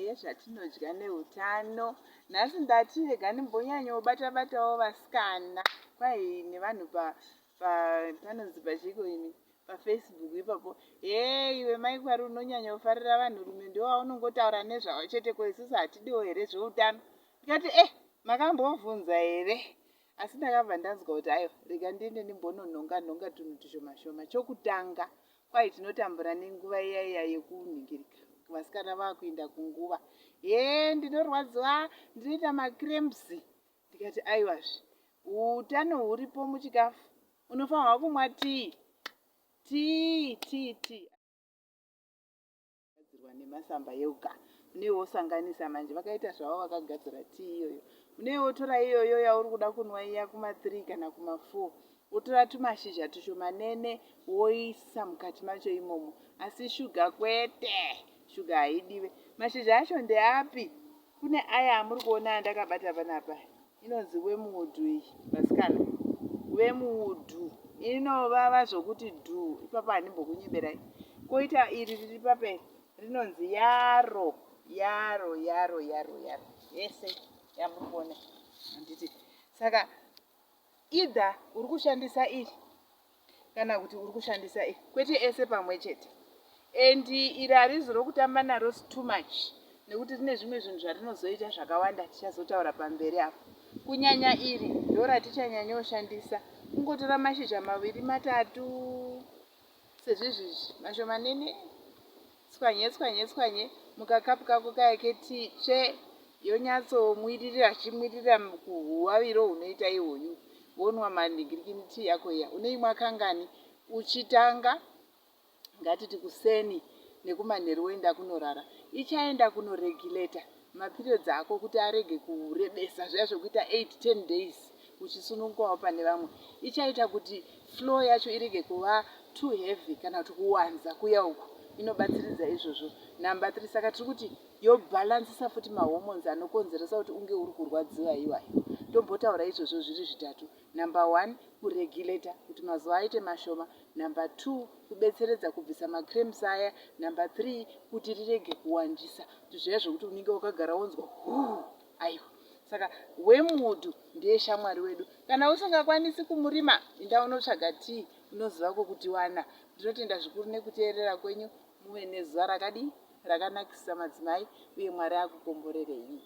Yezvatinodya neutano. Nhasi ndati rega ndimbonyanyobata batawo vasikana kwai nevanhu pa pa panonzi pachiiko imi pafacebook ipapo hee iwe mai Kwari unonyanyofarira vanhurume ndovaunongotaura nezvavo chete ko isusu hatidiwo here zveutano ndikati eh makambovhunza here asi ndakabva ndanzwa kuti aiwa rega ndiende ndimbononhonga nhonga tunhu tushoma shoma chokutanga Kwai tinotambura nenguva iya iya yekunhingirika vasikana vakuenda kunguva hee ndinorwadziwa ndinoita macramps ndikati aiwazve utano huripo muchikafu unofanirwa kumwa tii tii tii tii gadzirwa nemasamba yoga unei wosanganisa manje vakaita zvavo vakagadzira tii iyoyo unei wotora iyoyo yauri kuda kunwa iya kuma 3 kana kuma 4 wotora tumashizha tushomanene woisa mukati macho imomo asi shuga kwete shuga haidiwe mashizha acho ndeapi kune aya amuri kuona andakabata panapa Inonzi wormwood iyi vasikana. Wormwood inovava zvokuti dhuu ipapo handimbokunyeberai. Koita iri riri papa iri rinonzi yaro yaro yaro yaro yaro yese yamuri kuona handiti. Saka either uri kushandisa iri kana kuti uri kushandisa iri kwete ese pamwe chete and iri harizi rokutamba naro too much nekuti rine zvimwe zvinhu zvarinozoita zvakawanda tichazotaura pamberi apo kunyanya iri ndo ratichanyanyoshandisa kungotora mashizha maviri matatu sezvizvizvi mashomanene Tswanye tswanye tswanye mukakapu kako kaya ketii tsve yonyatsomwiririra chimwiririra kuhuwaviro hunoita ihoyu wonwa manhingirikini tii yako iya unoimwa kangani uchitanga ngatiti kuseni nekumanheru woenda kunorara ichaenda kunoregulata maperiods ako kuti arege kurebesa zviya zvekuita 8 10 days uchisunungukawo pane vamwe ichaita kuti flow yacho irege kuva too heavy kana kuti kuwanza kuya uku inobatsiridza izvozvo number 3 saka tiri kuti yobhalansisa futi mahormones anokonzeresa kuti unge uri kurwadziwa iwayo tombotaura izvozvo zviri zvitatu number 1 kuregulata kuti mazuva aite mashoma number 2 kubetseredza kubvisa macramps aya number 3 kuti rirege kuwanjisa kuti zviya zvekuti unenge wakagara wonzwa huu aiwa saka wormwood ndiye shamwari wedu kana usingakwanisi kumurima inda unotsvaga tii unoziva kwekutiwana ndinotenda zvikuru nekuteerera kwenyu muve nezuva rakadii rakanakisisa madzimai uye mwari akukomborerei.